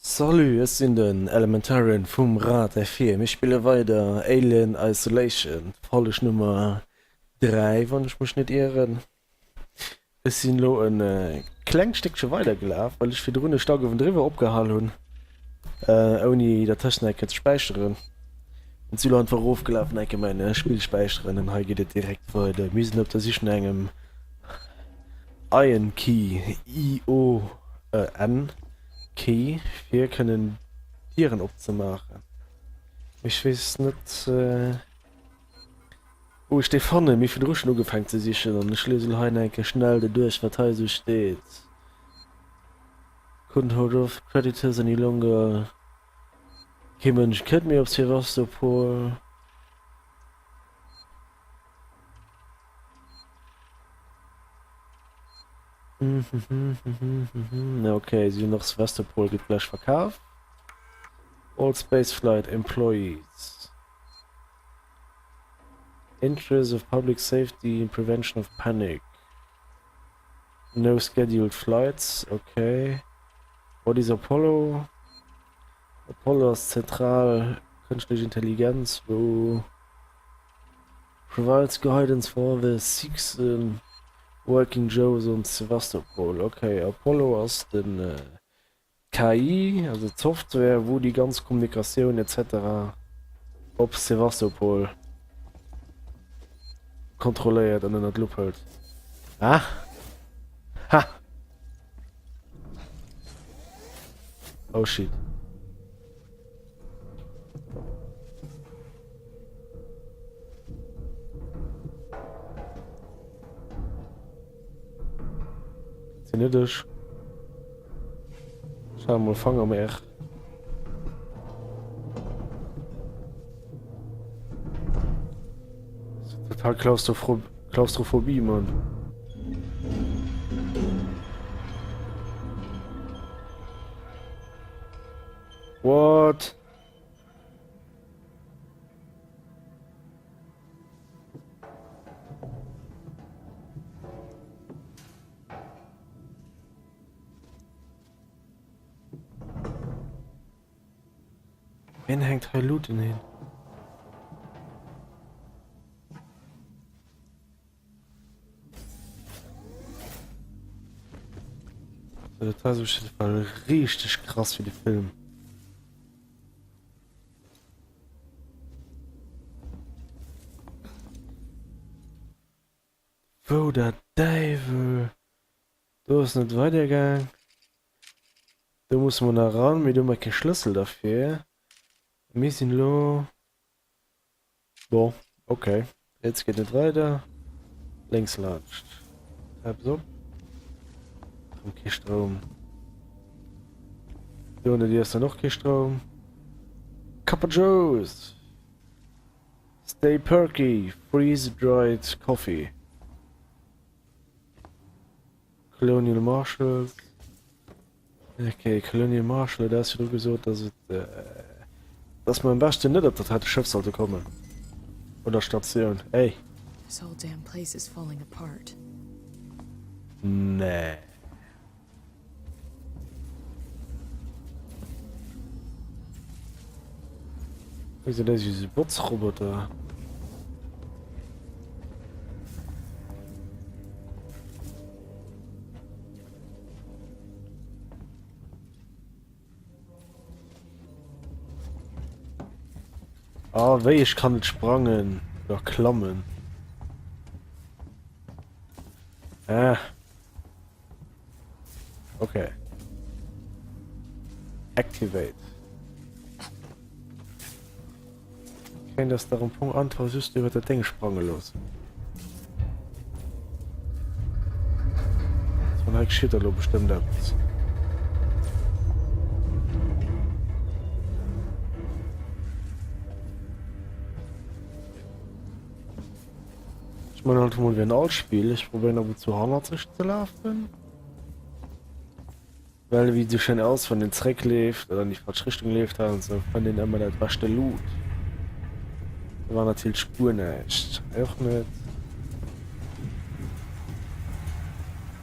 Salut, ech sinn den Elementarian vum Rad F4. Mir spille weider Alien Isolation, Folleg Nummer 3, wann ech mech net ieren. Ech sinn elo e klengt Stéckche weider gelaf, well ech virdrun e Stack uewendriwwer opgehal hunn, ouni dertëschent eng Kéier ze späicheren. An si elo einfach erofgelaf an eng Kéier mäin Spill späicheren. An hei geet et direkt weider. Mir sinn op der Sich no engem Ion Key, I-O-N Key, fir kënnen Dieren opzemaachen. Mee ech weess net. Wou ech dee fannen? Mir virdru schon ugefaang ze sichen an ech liesen hei nach eng Kéier schnell doduerch wat hei esou steet. Couldn't hold off creditors any longer. Kee Mënsch kënnt méi op Sevastopol. Ok, si hunn och Sevastopol gëtt gläich verkaf. All spaceflight employees. Interest of public safety and prevention of panic. No scheduled flights, ok. What is Apollo? Apollo ass zentral kënschtlech Intelligenz wou provides guidance for the sixen working Joes on Sevastopol. Ok, Apollo ass den D'KI, also d'Software wou déi ganz Kommunikatioun etc op Sevastopol kontrolléiert an ënner d'Lupp hëlt. Ah! Ha! Oh shit. Sinn net ech. Ech hale mol Fanger am R. Total Klaustropho Klaustrophobie, Mann. What? Wien hänkt hei Luten hin? So, dat war auf jeden Fall richtig krass fir de Film. Wou der Däiwel? Do ass net weider gaang. Do musse mer nach ran, mee do hu mer kee Schlëssel derfir. Mir sinn elo. Bon, ok. Riets geet net weider. Lénks laanscht. Eppes op. Erëm kee Stroum. Do ënner dir ass dann och kee Stroum. Cup of Joes! Stay perky, freeze dried coffee. Colonial Marshals. Ok, Colonial Marshal huet eis virdru gesot, dass et, dass mer am beschten net op dat heite Schëff sollte kommen. Oder Statioun. Ey. This whole damn place is falling apart. Nee. Wéi dat aus wéi Botzroboter? Ah, wéi ech kann net sprangen oder klammen. Ah. Okay. Activate. Kéint ass dach am Fong einfach just iwwer dat Déng sprange loossen. An hei geschitt elo bestëmmt eppes. Ech man halt mol wéi an all Spill, ech probéieren ab und zu hannerzeg ze lafen. Well wéi et sou schéin ass, wann een zréck leeft oder an déi falsch Richtung leeft an sou, fënnt een ëmmer dat beschte Loot. Do war natierlech guer näischt. Hei och net.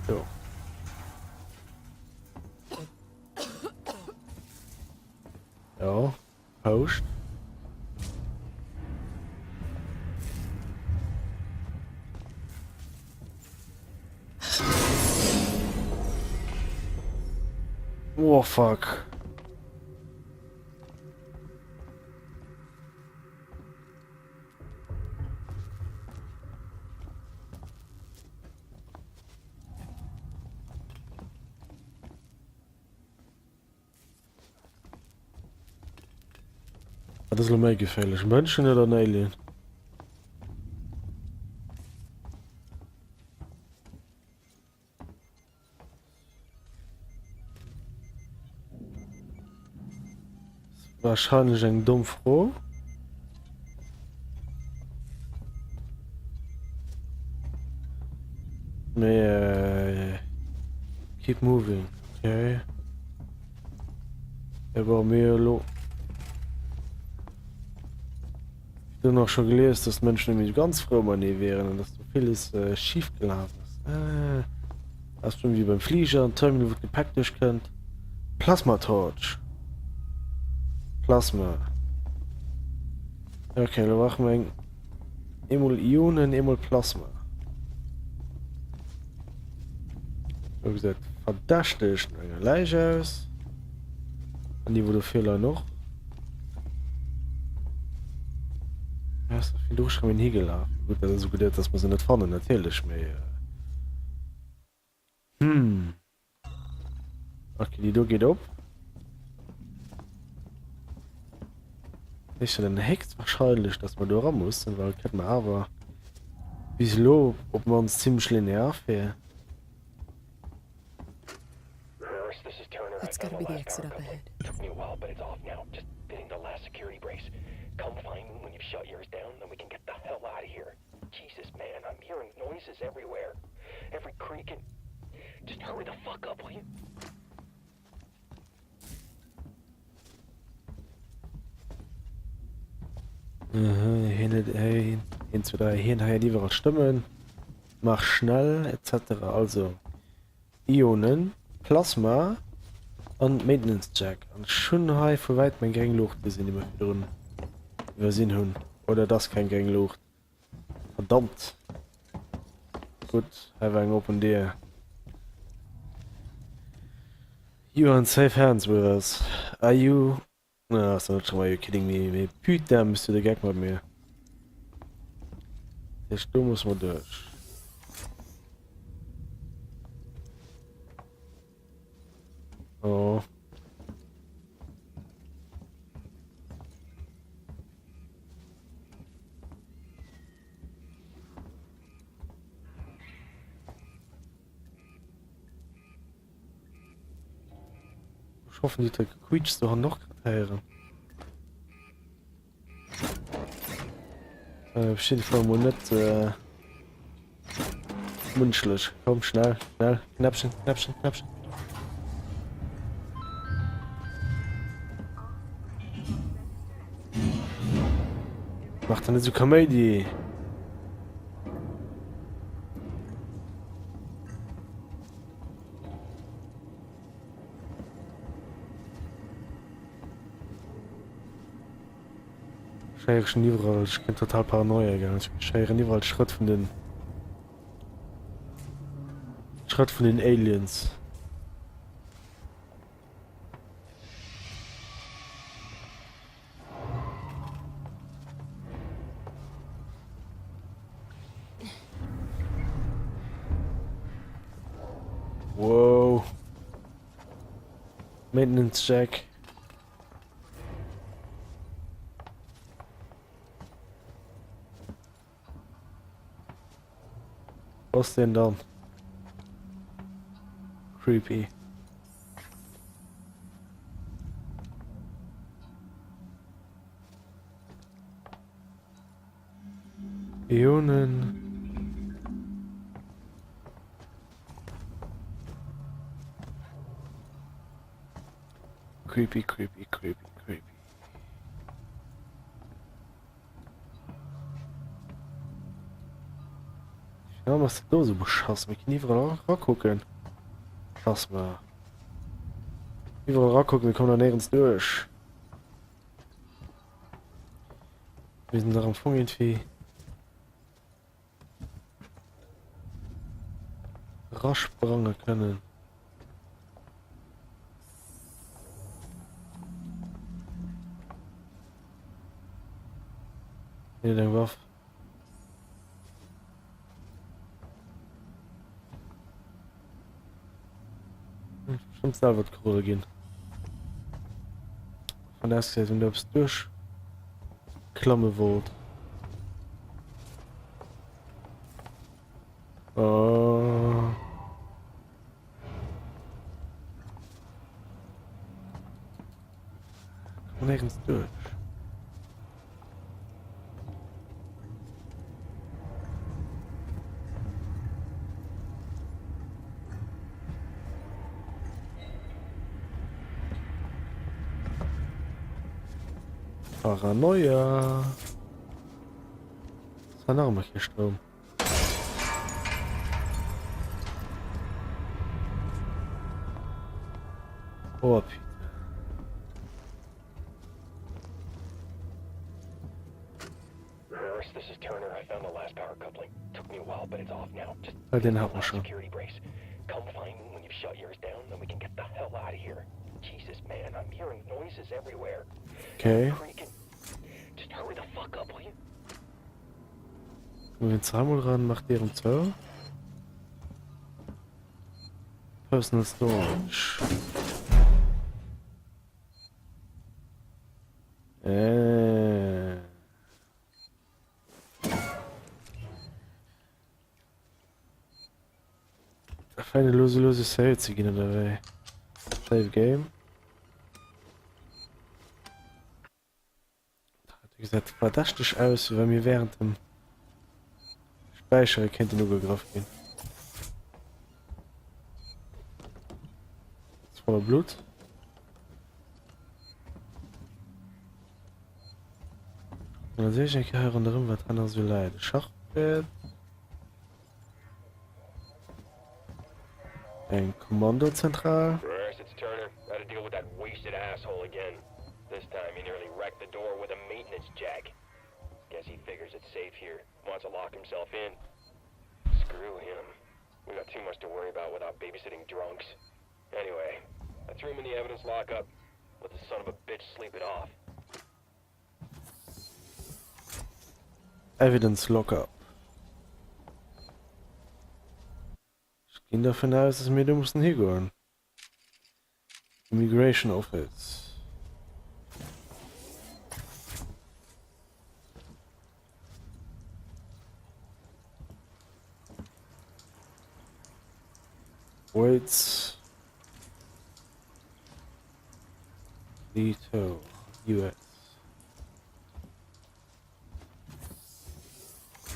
Do. Jo, Houscht. Oh fuck. Wat ass elo méi geféierlech, Mënschen oder en Alien? Wahrscheinlech eng domm Fro. Mee keep moving, okay. Ja bon, mee elo. Ech hunn och scho gelies, dass d'Mënschen net méi esou ganz frou matenee wieren an dass do villes schif gelaf ass. Ass bestimmt wéi beim Fliger, en Terminal wou d'Gepäck duerchkënnt. Plasma Torch. Plasma. Ok, elo brauche mer eng eemol Ionen, eemol Plasma. Do gesäit verdächteg no enger Läich aus. An déi wou do vir leien och. Ja, ass nach vill do schon higelaf. Gutt, dat ass esou geduet, dass mer se net fannen natierlech, mee hm. Okay, déi do geet op. Ech dann héchstwahrscheinlech, dass mer do era mussen, well kënnt mer awer bis elo op d'mannst zimmlech linear vir. That's gotta be the exit up ahead. Took me a while, but it's off now. Just fitting the last security brace. Come find me when you've shut yours down, then we can get the hell out of here. Jesus, man, I'm hearing noises everywhere. Every creak and... Just hurry the fuck up, will you? Mhm, hien huet hei, een, zwou, dräi, hien héiert iwwerall Stëmmen. Mach schnell, etc. Also, Ionen, Plasma an Maintenance Jack. An ech hunn hei vu wäitem eng gréng Luucht gesinn, déi mer virdrun iwwersinn hunn. Oder et ass keng gréng Luucht. Verdammt! Gutt, hei war eng oppen Dier. You are in safe hands with us. Are you... Ah, ass net schon, are you kidding me? Mee putain, bist du de Geck mat mir. Dat heescht, do muss mer duerch. Oh. Ech hoffen, déi huet gequietscht do hannen och grad héieren. Äh, op jeden Fall mol net äh, mënschlech. Komm, schnell, schnell. Knäppchen, Knäppchen, Knäppchen. Mach doch net sou Kaméidi. Ech héiere schon iwwerall, ech ginn total Paranoia gell, ech héieren iwwerall d'Schrëtt vun den Schrëtt vun den Aliens. Wow. Maintenance Jack. Wo ass deen dann? Creepy. Ionen. Creepy, creepy, creepy, creepy. Warum ass dat do esou beschass? Mir kënnen iwwerall rakucken. Plasma. Iwwerall rakucken, mir kommen da néierens duerch. Mir sinn dach am Fong irgendwie rasprange kënnen. Hier eng Waff. Bestimmt selber d'Krolle ginn. Van ausgesehen, wenn du etwas durchklamme wollt. Oh. Komm nirgends durch. Paranoia. Das war nach immer hier Strom. Oh, putain. Nurse, this is Turner. I found the last power coupling. Took me a while, but it's off now. Just Ah, den hat man schon. security brace. Come find me when you've shut yours down, then we can get the hell out of here. Jesus, man, I'm hearing noises everywhere. Okay. Creaking. Just hurry the fuck up, will you? Kommen wir zweimal ran, macht deren zou. Personal Storage. Äh. Da feine lose lose Save ze ginn oder wéi? Save Game. Dat gesäit verdächteg aus, wéi wa mir während dem Späichere kéinten ugegraff ginn. Ass voller Blutt. An da sehe ich eng Kéier hei ronderëm, wat hei nach esou läit. E Schachbrett. Eng Kommandozentral. Bruce, it's Turner. Had to deal with that wasted asshole again. This time he nearly wrecked the door with a maintenance jack. Guess he figures it's safe here. Wants to lock himself in. Screw him. We got too much to worry about without babysitting drunks. Anyway, I threw him in the evidence lockup. Let the son of a bitch sleep it off. Evidence Lockup. Ech ginn dervun aus, dass mir do mussen higoen. Immigration Office. Wait. Leto, US.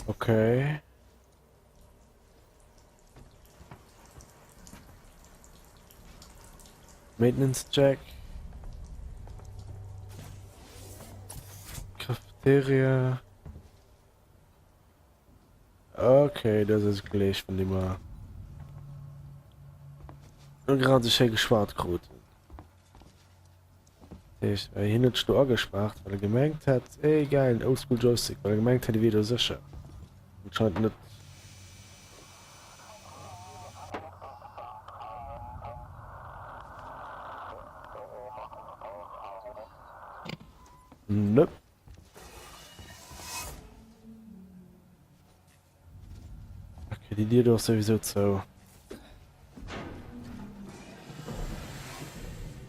Okay. Maintenance Jack. Cafeteria. Okay, dat ass gleich vun dem mer grad sou schéi geschwat kruten. Dat heescht, well hien huet sech do agespaart, well e gemengt hat, ey geil, en Oldschool Joystick, well e gemengt hat, e wier do sécher. Anscheinend net. Nope. Okay, déi Dier do ass souwisou zou.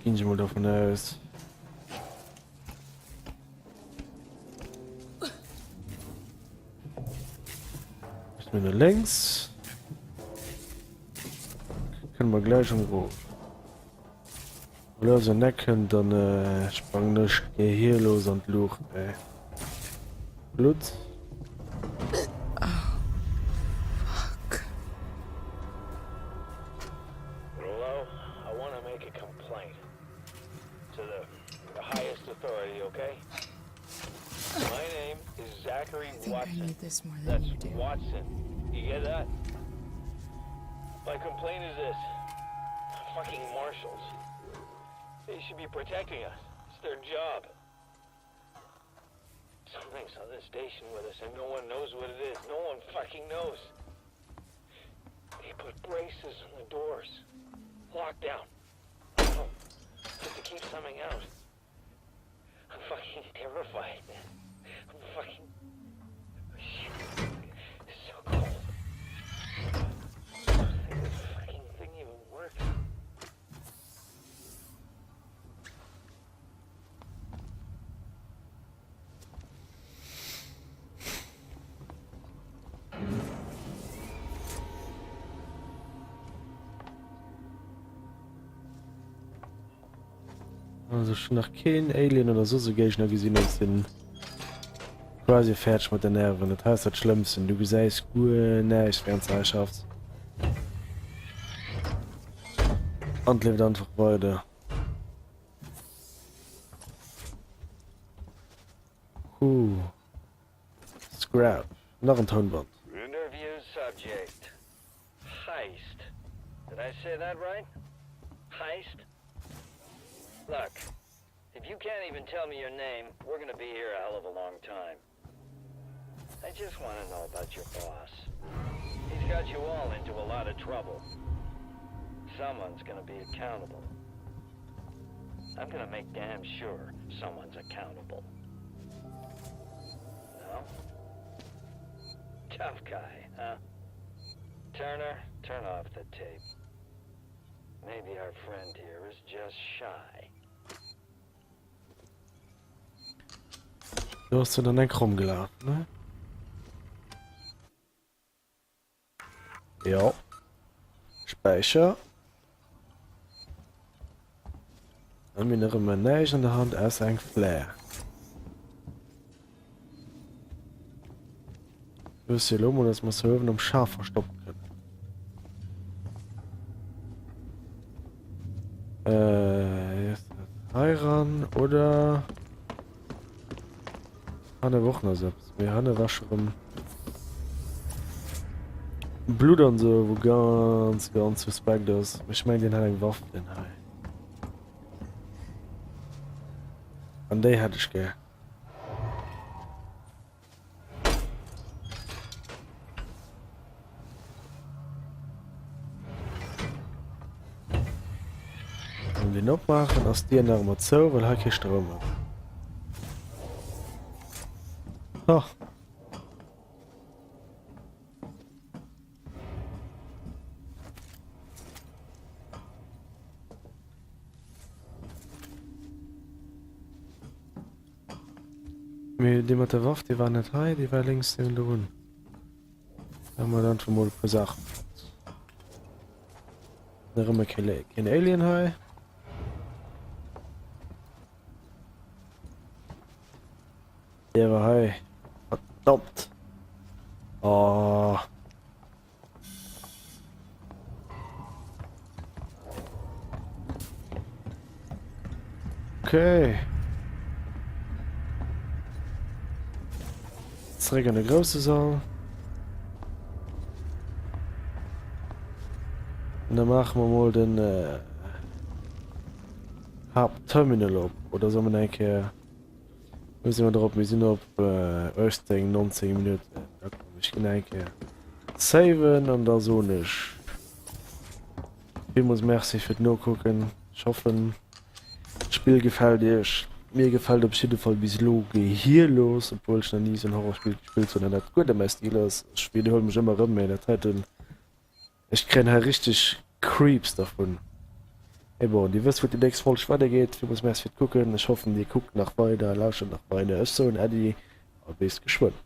Ginn ech emol dovun aus. Müssen wir no lénks. Kënne mer gläich um Rof. Lo ass en Ecken, dann sprangen ech gehirlos an d'Luucht, ey. Blutt. Oh, fuck. Hello, I want to make a complaint to the, the highest authority, okay? My name is Zachary I think I Watson. need this more than That's you do. Watson. You get that? My complaint is this. Fucking marshals. They should be protecting us. It's their job. Something's on this station with us and no one knows what it is. No one fucking knows. They put braces on the doors. Lockdown. Oh, just to keep something out. I'm fucking terrified, man. I'm fucking... Shit. It's so cold. This fucking thing even works. Also ech hunn nach keen Alien oder soss e Géigner gesinn an sinn quasi fäerdeg mat den Nerven. Dat hei ass dat Schlëmmsten, du gesäis guer näischt während s de hei schaffs. An et leeft einfach weider. Huh. Scrap. Nach en Tounband. Interview subject. Heist. Did I say that right? Heist? Look, if you can't even tell me your name, we're gonna be here a hell of a long time. I just want to know about your boss. He's got you all into a lot of trouble. Someone's gonna be accountable. I'm gonna make damn sure someone's accountable. No? Tough guy, huh? Turner, turn off the tape. Maybe our friend here is just shy. Do ass se dann enk romgelaf, ne? Jo. Späicher. An mir nach ëmmer näischt an der Hand ausser eng Flare. Wësst jo elo mol, dass mer se uewen am Schaf verstoppen kënnen. Äh, hei ran oder hanne war och nach eppes. Mee hanne war scho rëm Blutt an sou, wou ganz ganz suspekt ass. Ech mengen deen hat eng Waff, deen hei. An déi hätt ech gär. An den opmaachen ass d'Dier nach ëmmer zou, well hei kee Stroum ass. Ha. Mee dee mat der Waff, dee war net hei, dee war lénks niewendrun. Da hu mer dann schon mol e puer Saachen fonnt. Nach ëmmer keen Alien hei. Dee war hei. Verdammt! Oh. Okay. Zréck an de grousse Sall. An da maache mer mol den äh, Haaptterminal op. Oder soll mer eng Kéier... Wou si mer drop? Mir sinn op 18, 19 Minutten. Da komm, ech ginn eng Kéier saven an da soen ech villmools Merci fir d'Nokucken. Ech hoffen, d'Spill gefält iech. Mir gefält op jidde Fall bis elo gehierlos, obwuel ech nach ni esou en Horrorspill gespillt hunn an dat guer net mäi Stil ass. Ech widderhuele mech ëmmer erëm, mee dat heiten Ech kréien hei richteg Creeps dervun. Mee bon, dir wësst wou déi nächst Folg weidergeet. Villmools Merci fir d'Kucken. Ech hoffen dir kuckt nach weider, lauschtert nach weider. Ech soen Äddi a bis geschwënn.